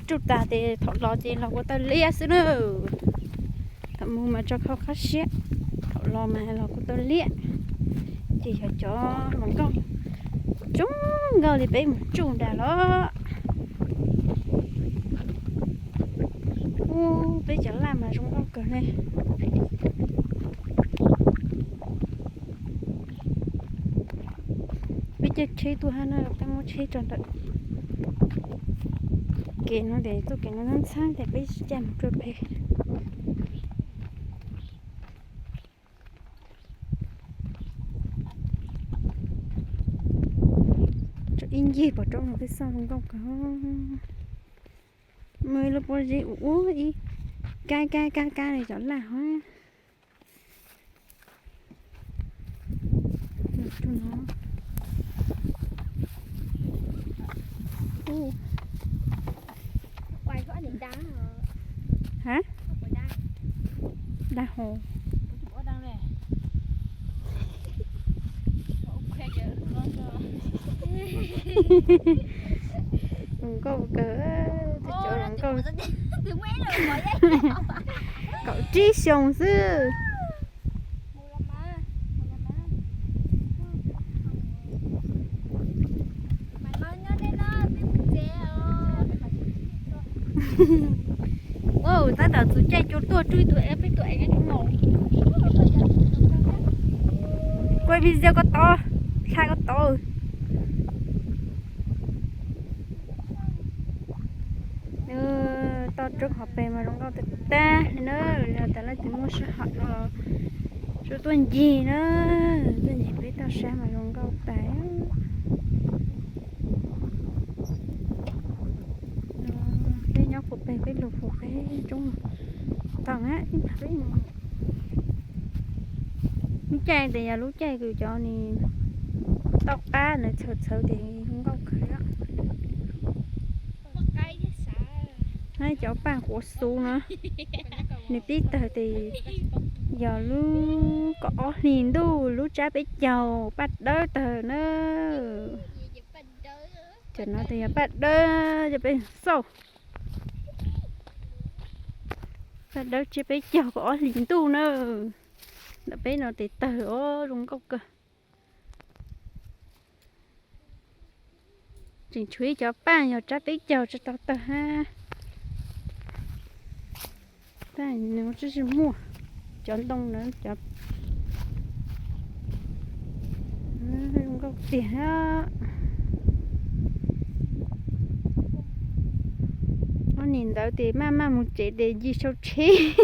tsuj tas ces thaum los ces los kua tawg liab xwb na. Thaum mus mas tso khau qab siab, thaum los mas los kua tawg liab. Ces yog cov hluas nkauj zoo nkauj li peb mus tsuj nram los. Ub, peb cov laj mas zoo nkauj kawg ne. Peb caij tsheb tuaj hab na, peb muab tsheb tso ntawm kev no ces txoj kev no ntxhab ntxhab ces peb caij mus rau pem. Tso ib ncig pom roob no peb xauj zoo nkauj kawg. Muaj ib lub pob zeb ua ua ib kab kab kab kab li cov laj hov. Hab? Dag hov. Zoo nkauj kawg, tus cov zoo nkauj kaum tsib xyoos xwb. Ua tab tom txug caij cua tuaj tsuj ib tug es peb tuaj es nyob mus. Kuaj video koj tod, thaij koj tod. Toj roob hauv pes mas zoo nkauj tag tag li na, yog tas leej twg muaj sij hawm no los tuaj ncig na, tuaj ncig peb toj sab mas zoo nkauj tas. Peb nyob puag pem peb lug puag pem roob tau na. Lub caij tes yog lub caij kws cov ni toj qab ntawd txhawv txhawv tes zoo nkauj kawg li. Cov paj quav xuv no, nws pib tawg tes yog lub kaum ob hlis ntuj lub tsab peb caug paj dawb tawg na. Cov no tes yog paj dawb cov peb xauj. Paj dawb tsab peb caug kaum ob hlis ntuj na. Ntawm peb no tes tawg os zoo nkauj kawg. Tseem tshuav ib cov paj yog tsab peb caug tsis tau tawg hab. Tab nws tsis muaj cov ntoo na cov zoo nkauj tiag. Ob niam ntawd tes maj maj mus tsev tes ncig sau tsheb.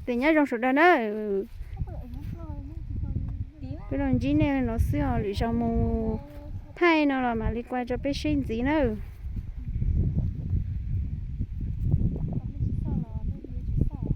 Tes nyob zoo sawv daws na. Peb los ntsib nej no xwb os, lwm zaus mus thaij no los mam li kuaj rau peb saib ntxiv na.